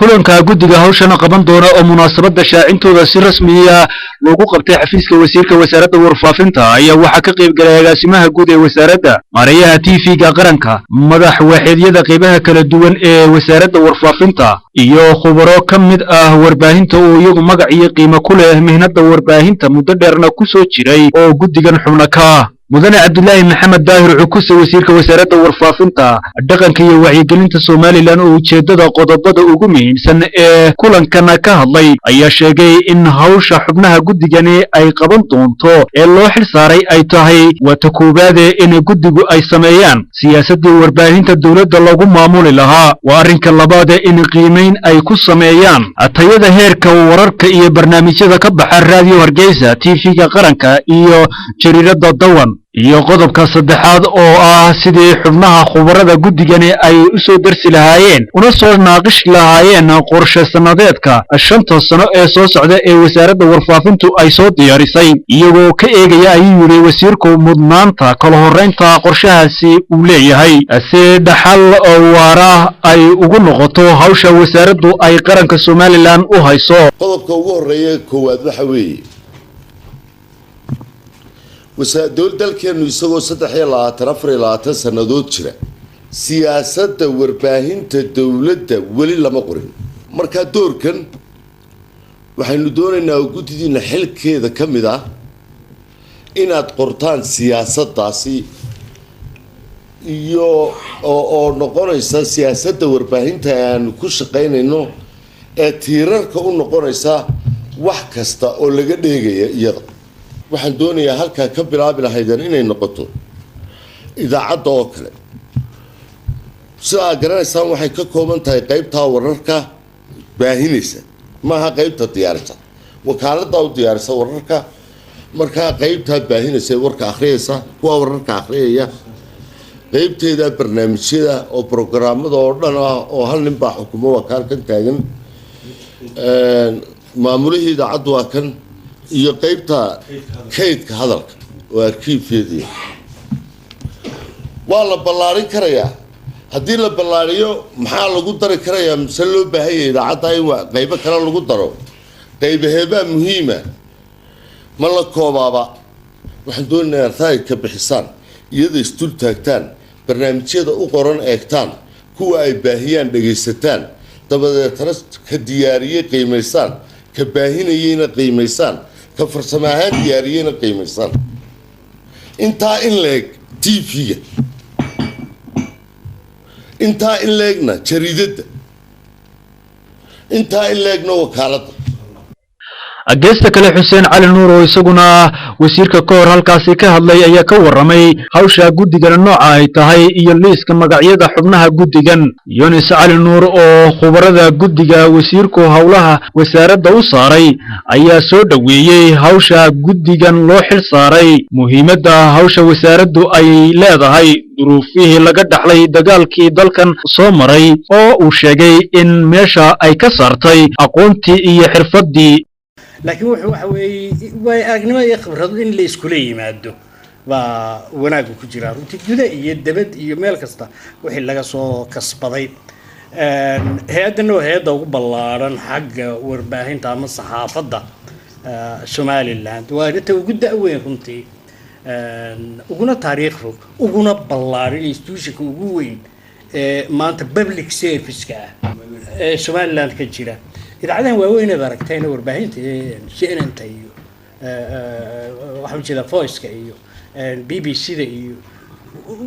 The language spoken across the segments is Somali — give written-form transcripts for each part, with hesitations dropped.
Kulanka guddiga hawshana qaban doona oo munaasabadda shaacintooda si rasmiya loogu qabtay xafiiska wasiirka wasaaradda warfaafinta ayaa waxaa ka qayb galay agaasimaha guud ee wasaaradda, maareeyaha TV-ga qaranka, madax waaxeedyada qaybaha kala duwan ee wasaaradda warfaafinta iyo khubaro ka mid ah warbaahinta oo iyagu magac iyo qiimo ku leh mihnada warbaahinta, muddo dheerna ku soo jiray oo guddigan xubno ka ah. Mudane Cabdilaahi Maxamed Daahir Cukuse, wasiirka wasaaradda warfaafinta, dhaqanka iyo wacyigelinta Somaliland, oo ujeeddada qodobada ugu muhiimsan ee kulankana ka hadlay, ayaa sheegay in hawsha xubnaha guddigani ay qaban doonto ee loo xil saaray ay tahay, waata koowaade, in guddigu ay sameeyaan siyaasaddii warbaahinta dowladda lagu maamuli lahaa. Waa arrinka labaade, in qiimayn ay ku sameeyaan tayada heerka wararka iyo barnaamijyada ka baxa Raadiyo Hargeysa, TV-ga qaranka iyo jariiradda Dawan. Iyo qodobka saddexaad oo ah sidii xubnaha khubarada guddigani ay u soo darsi lahaayeen una soo naaqishi lahaayeen qorshe sannadeedka 5ta sano ee soo socda ee wasaaradda warfaafintu ay soo diyaarisay, iyagoo ka eegaya, ayuu yidhi wasiirku, mudnaanta kala horraynta qorshahaasi uu leeyahay, si dhaxal waara ay ugu noqoto hawsha wasaaraddu ay qaranka Somaliland u hayso. Qodobka ugu horeeya koowaad waxa weeye, dalkeenu isagoo 23, 24 sannadood jira, siyaasadda warbaahinta dowladda weli lama qorin. Markaa doorkan waxaynu doonaynaa oo guddidiina xilkeeda ka mid ah inaad qortaan siyaasaddaasi iyo oo noqonaysa siyaasadda warbaahinta aanu ku shaqaynayno ee tiirarka u noqonaysa wax kasta oo laga dheegaya iyada. Waxaan doonayaa halkaa ka bilaabi lahaydeen inay noqoto idaacadda oo kale. Sida aad garanaysaan, waxay ka kooban tahay qeybtaa wararka baahinaysa, maaha qeybta diyaarisa, wakaaladdaa u diyaarisa wararka. Markaa qeybtaa baahinaysa ee warka akhriyaysa, kuwa wararka akhriyaya, qeybteeda barnaamijyada oo programmada oo dhan ah, oo hal nin baa xukumo, waa ka halkan taagan maamulihii idaacaddu, waa kan, iyo qeybta kaydka hadalka oo arkiifyadii. Waa la ballaarin karayaa. Haddii la ballaariyo, maxaa lagu dari karayaa? Mise loo baahanya idaacadda in qeybo kale lagu daro? Qaybaheebaa muhiima? Ma la koobaaba? Waxaan doonaynaa raay ka bixisaan, iyada isdul taagtaan, barnaamijyada u qoran eegtaan, kuwa ay baahiyaan dhagaysataan, dabadeetana ka diyaariyey qiimaysaan, ka baahinayeyna qiimaysaan, ka farsamo ahaan diyaariyeyna qiimaysaan. Intaa in leeg TV-ga, intaa in leegna jariidadda, intaa in leegna wakaaladda. Geesta kale, Xuseen Cali Nuur oo isaguna wasiirka ka hor halkaasi ka hadlay ayaa ka warramay hawsha guddigan nooca ay tahay iyo liiska magacyada xubnaha guddigan. Yunis Cali Nuur oo khubarada guddiga wasiirku howlaha wasaaradda u saaray ayaa soo dhoweeyey hawsha guddigan loo xil saaray, muhiimadda hawsha wasaaraddu ay leedahay, duruufihii laga dhaxlay dagaalkii dalkan soo maray oo uu sheegay in meesha ay ka saartay aqoontii iyo xirfaddii. Laakiin wuxuu waxa weeye waay aragnimo iyo khibrado in la iskula yimaado baa wanaaggu ku jiraa runtii, guda iyo debad iyo meel kasta wixii laga soo kasbaday. Hay-addan waa hay-adda ugu ballaaran xagga warbaahinta ama saxaafadda Somaliland. Waa arrinta ugu da-weyn runtii, uguna taariikh fog, uguna ballaaran, institutionka ugu weyn ee maanta public service-ka ah ee Somaliland ka jira. Idaacadahan waaweyn aad aragtayna, warbaahinta CNN-ta iyo, waxaan ujeedaa, Voice-ka iyo BBC-da iyo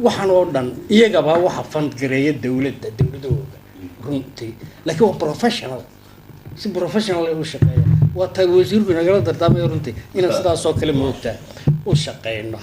waxaan oo dhan, iyagaba waxa fund gareeya dowladda, dowladahooda runtii. Laakiin waa professional, si professional ay u shaqeeya. Waa taa wasiirku nagala dardaarmaya runtii, inaan sidaas oo kale moogtaa u shaqeyno.